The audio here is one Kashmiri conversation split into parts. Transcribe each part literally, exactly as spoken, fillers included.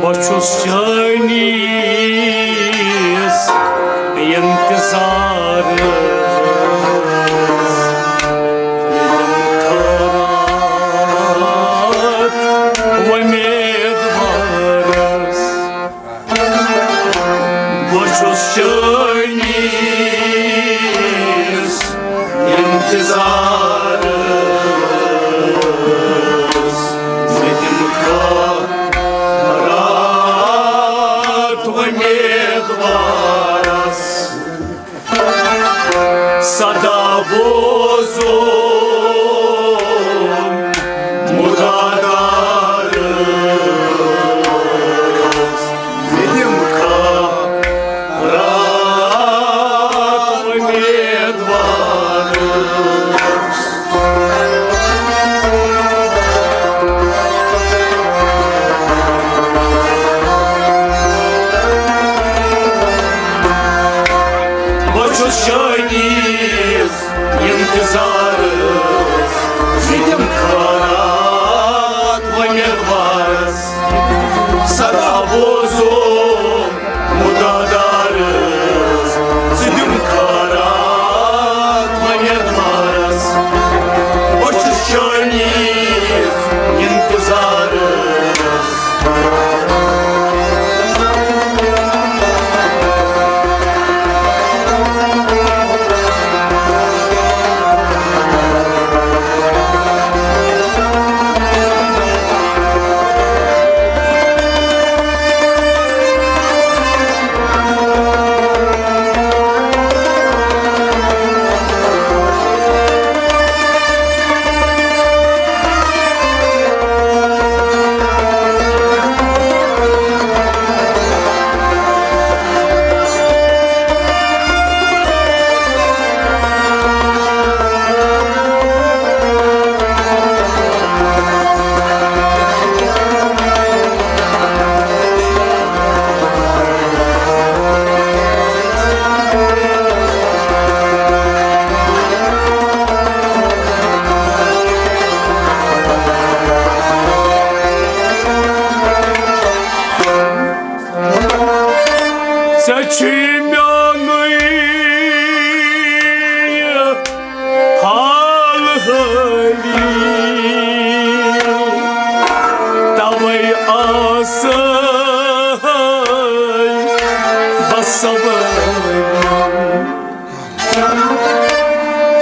بہٕ چھُس چٲنِس اِنتظارَس، وۄمیدوارَس۔ بہٕ چھُس چٲنِس اِنتظارَس، مےٚ دِمہٕ کانٛہہ راتھ وۄمیدوارَس۔ صدا بوزُم مُدادارَس، مےٚ دِمہٕ کانٛہہ راتھ وۄمیدوارَس۔ بہٕ چھُس چٲنِس اِنتظارَس، ژٕ دِمہٕ کانٛہہ راتھ وۄمیدوارَس۔ صدا بوزُم مُدادارَس، ژٕ دِمہٕ کانٛہہ راتھ وۄمیدوارَس۔ بہٕ چھُس چٲنِس اِنتظارَس۔ ژےٚ چھُے میونُے حال حٲلی، توے آسے بس سوٲلی۔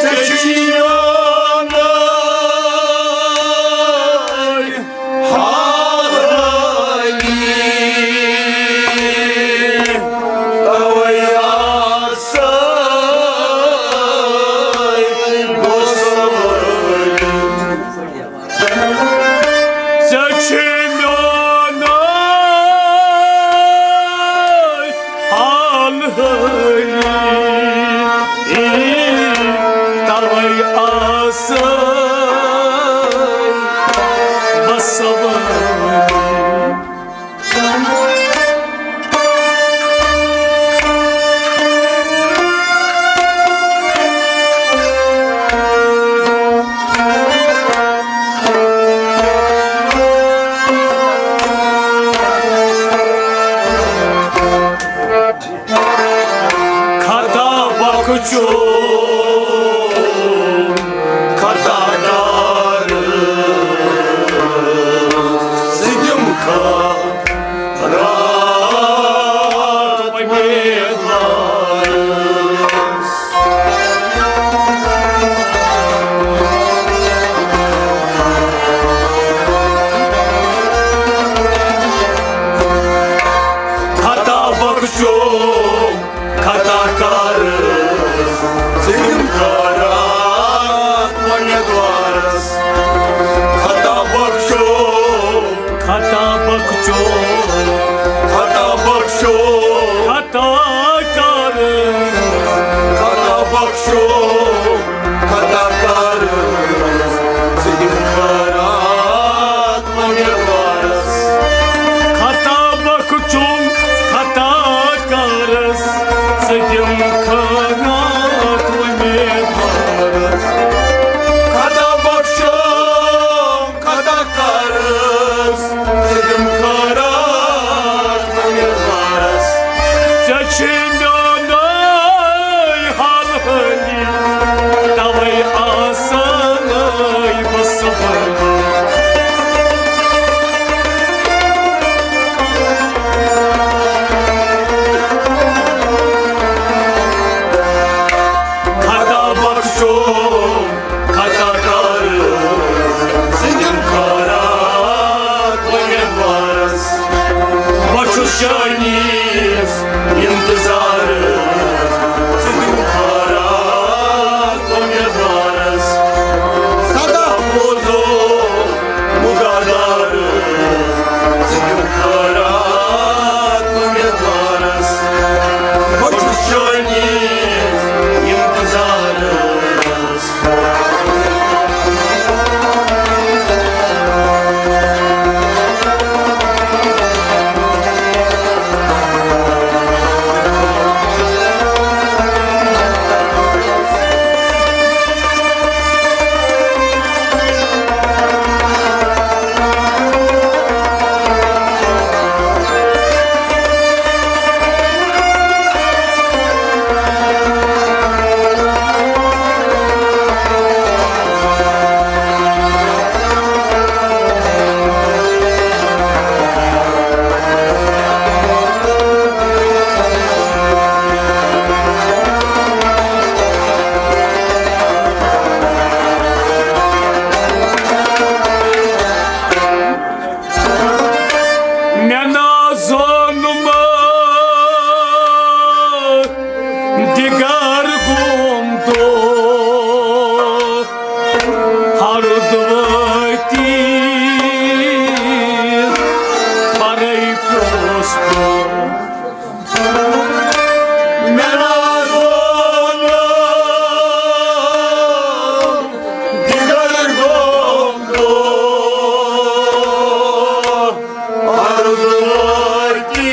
ژےٚ چھُے میونُے حال حٲلی، توے آسے بس سوٲلی۔ ژےٚ چھُے میونُے حال حٲلی، توے آسے بس سوٲلی۔ خطا بخشُم، خطا کارس، ژٕ دِم خطا راتھ وۄمیدوارس۔ خطا بخشُم، خطا کارس، ژٕ دِم خطا راتھ وۄمیدوارس۔ خطا بخشُم، خطا بخشُم، خطا بخشُم، خطا کارس، خطا بخشُم، خطا کارس، ژٕ دِم خطا راتھ وۄمیدوارس۔ خطا بخشُم، خطا کارس، ژٕ دِم خطا راتھ وۄمیدوارس۔ خطا بخشُم، خطا کارس، ژٕ دِم خطا چٲنِس اِنتظارس، ژٕ دِ خٲرات اُمیدوارس۔ سدا بوزو مُغادارس، ژٕ دِ خٲرات اُمیدوارس۔ بہٕ چھُس چٲنِس اِنتظارس۔ مےٚ نہ زونُم دِگر گوٚم دۄہ، ہرُد وٲتی پرے پیوس بہٕ۔ مےٚ نہ زونُم دِگر گوٚم دۄہ، ہرُد وٲتی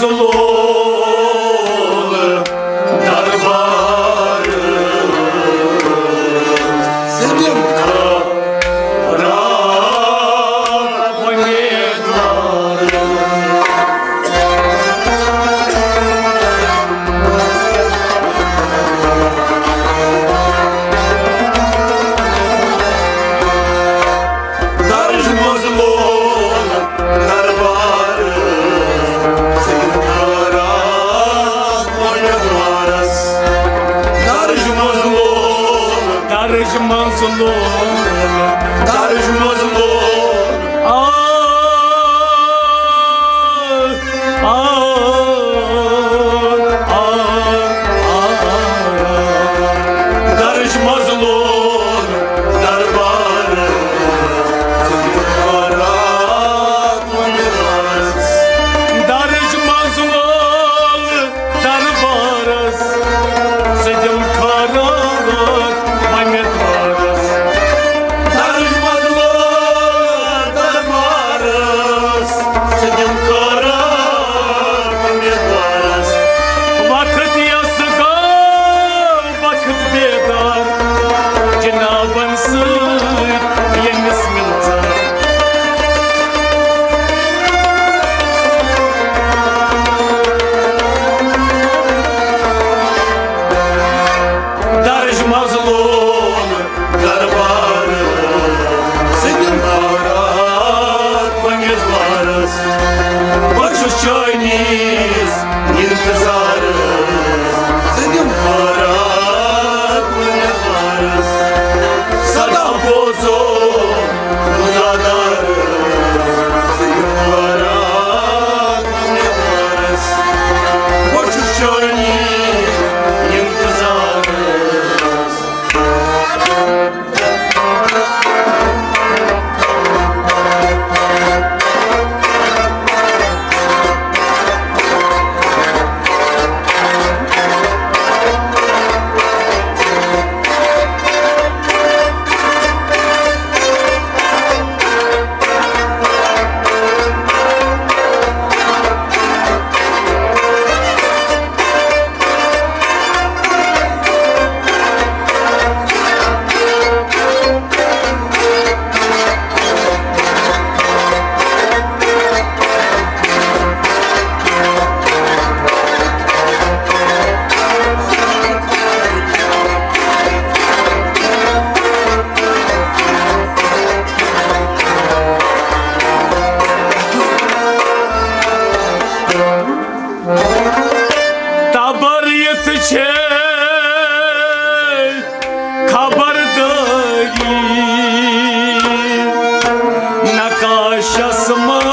لول دربار سِنٛدٮ۪ن خٲرات وۄمیدوار۔ درج منٛز لول دربار سِنٛدٮ۪ن خٲرات وۄمیدوارس۔ درج منٛز لول، درج منٛز لول، درج منٛز لول۔ آ، آ، آ، آ، آ۔ درج منٛز لول دربار سِنٛدٮ۪ن خٲرات وۄمیدوارس۔ درج منٛز لول دربارس سِنٛدٮ۪ن خٲرات وۄمیدوارس۔ درج منٛز لول دربارس سِنٛدٮ۪ن خٲرات وۄمیدوارس۔ وقت یس گوٚو وقت بیدار، جنابن سۭتۍ ییٚمِس مِلژار۔ درج منٛز لول دربار سِنٛدٮ۪ن خٲرات وۄمیدوارس۔ بہٕ چھُس چٲنِس اِنتظارس سِنٛدٮ۪ن خٲرات وۄمیدوارس۔ صدا بوزو گُزادار سِنٛدٮ۪ن خٲرات وۄمیدوارس۔ بہٕ چھُس چٲنِس اِنتظارس۔ تبر یتھ چھے خبرداری نقاشس منٛز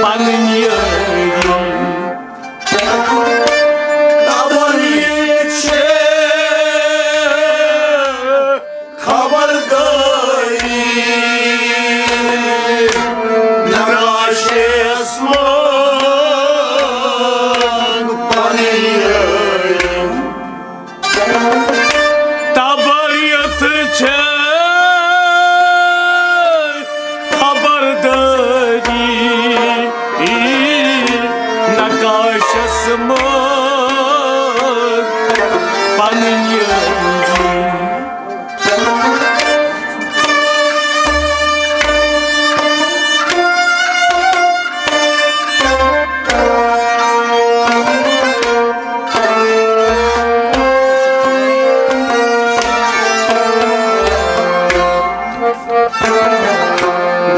پنٕنۍ یٲری۔ تبر یتھ چھے خبرداری نقاشس منٛز پنٕنۍ یٲری۔ تبر یتھ چھے خبرداری نقاشس منٛز پنٕنۍ یٲری۔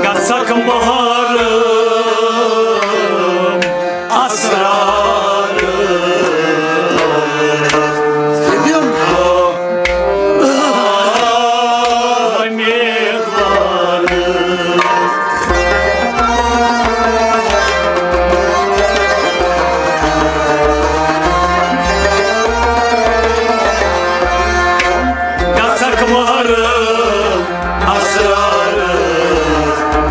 گژھکھ محرم اسرار امیدوار۔ گژھکھ محرم اسرار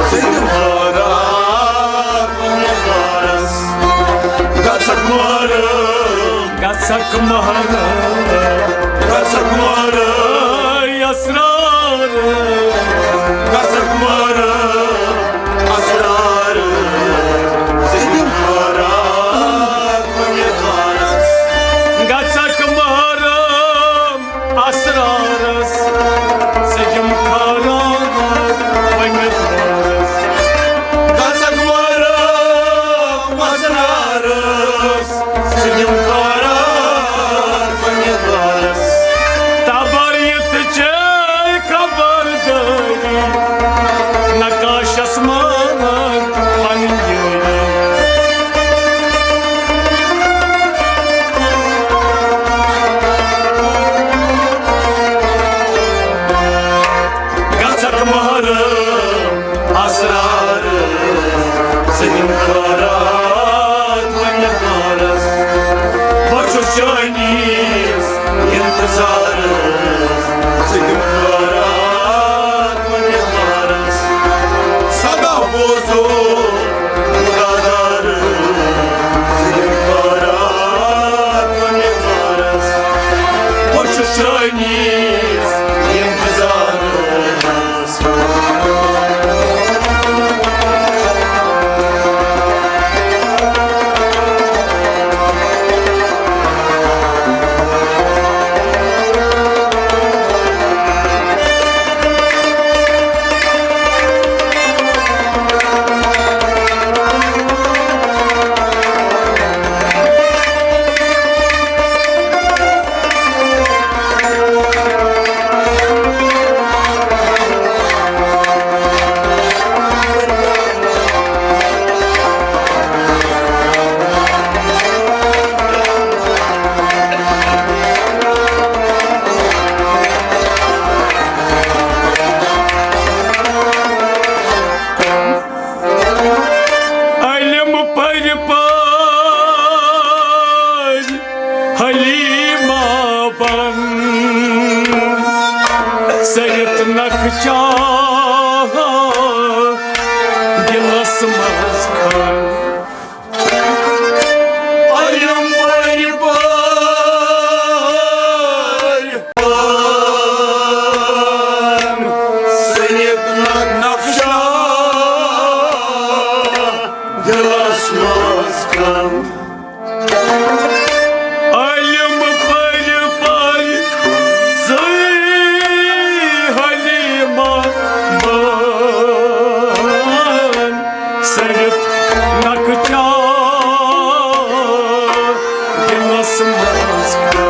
سِنٛدٮ۪ن خٲرات وۄمیدوارس۔ گژھکھ محرم، گژھکھ محرم، گژھکھ محرم اسرار، گژھکھ محرم اسرار ژٔلِتھ نقشہ دِلس منٛز کھن۔ علم پٔرۍ پٔرۍ ژٔلِتھ نقشہ دِلس منٛز کھن۔ علم پٔرۍ پٔرۍ ژٔلۍ حلیمہ بن، ژٔلِتھ نقشہ دِلس منٛز کھن۔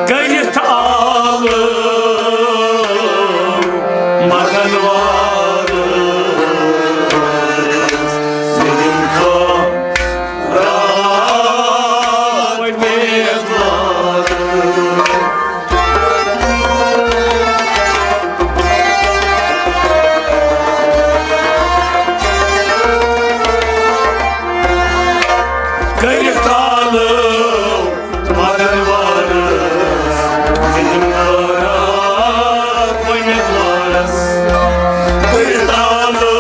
کٔرِتھ آلہٕ مدن وارٕ ظلم خان۔ کٔرِتھ آلو مدن وارس، ظلم خانہ امیدوارس۔ کٔرِتھ آلو،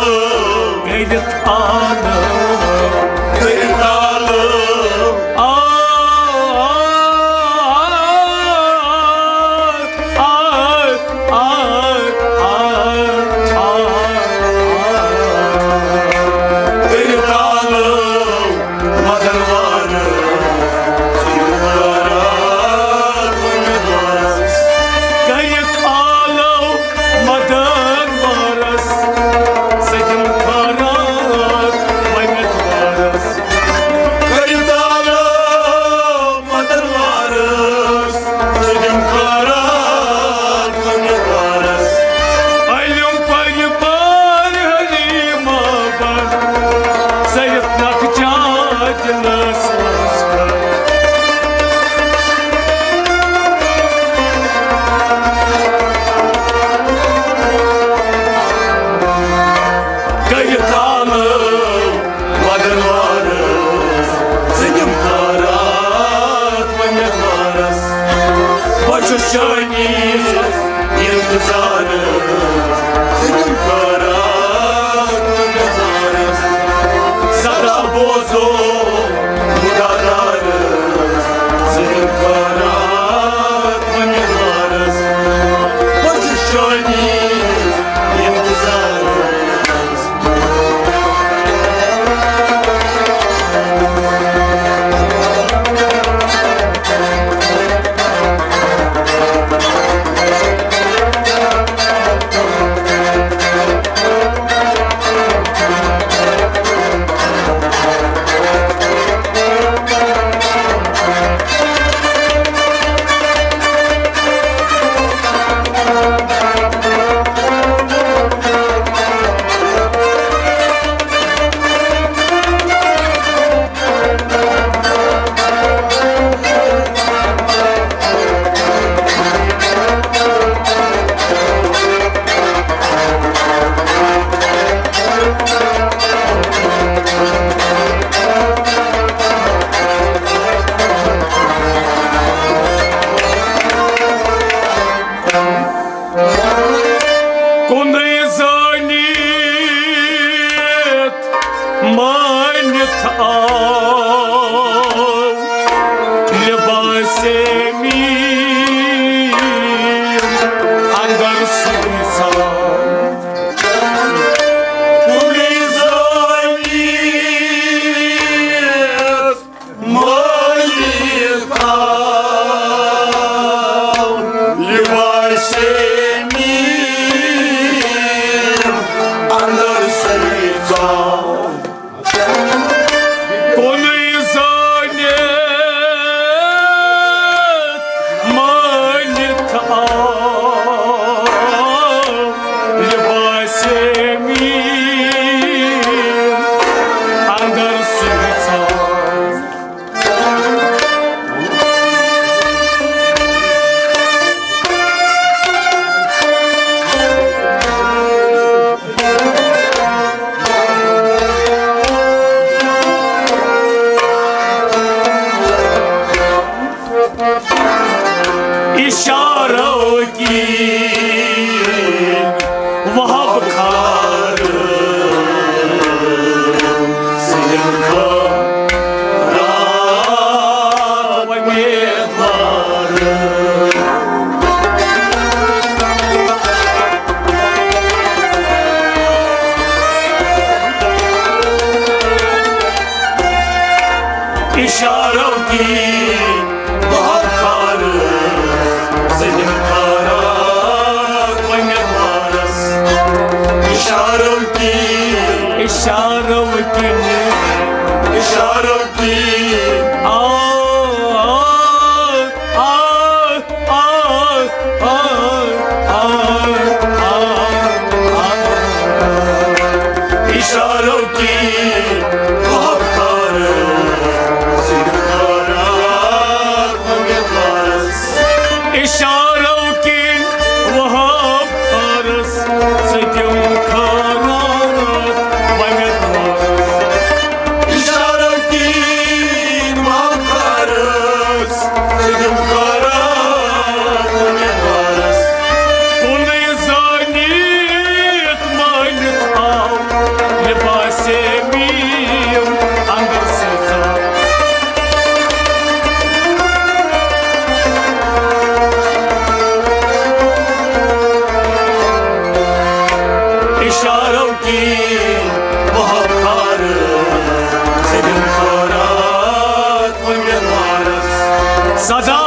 کٔرِتھ آلو، کٔرِتھ آلو۔ آ، آ، آ، آ، آ، آ، آ۔ کٔرِتھ آلو مدن وارس، ظلم خانہ امیدوارس۔ کٔرِتھ آلو مدن وارس، ظلم خانہ امیدوارس۔ کٔرِتھ آلو مدن وارس، ظلم خانہ امیدوارس۔ علم پٔرۍ پٔرۍ حلیمہ بن، ژٔلِتھ نقشہ دِلس منٛز کھن۔ کٔرِتھ آلو مدن وارس، ظلم خانہ امیدوارس۔ بہٕ چھُس چٲنِس انتظارس، ظلم خانہ امیدوارس۔ صدا بوزو مدارس، ظلم خانہ امیدوارس۔ بہٕ چھُس چٲنِس انتظارس۔ کُنُے زٲنِتھ مٲنِتھ آو لباسے میر اندر سُے ژاو۔ کُنُے زٲنِتھ مٲنِتھ آو لباسے میر اندر سُے ژاو۔ کُنُے زٲنِتھ اشارو کِنۍ وہب کھار سِنِم خٲرات وۄمیدوار۔ اشارو کِنۍ وہب کھار سِنِم خٲرات وۄمیدوارس۔ اشارو کِنۍ، اشارو کِنۍ، اشارو کِنۍ۔ آ، آ، آ، آ، آ، آ، آ، آ، آ، آ۔ اشارو کِنۍ وہب کھار سِنِم خٲرات وۄمیدوارس۔ اشارو کِنۍ وہب کھارس سِنِم خٲرات وۄمیدوارس۔ اشارو کِنۍ وہب کھارس سِنِم خٲرات وۄمیدوارس۔ کُنُے زٲنِتھ مٲنِتھ آو لباسے میٖم اندر سٕژاو۔ اشارو کِنۍ وہب کھار سِنِم خٲرات وۄمیدوارس۔ صدا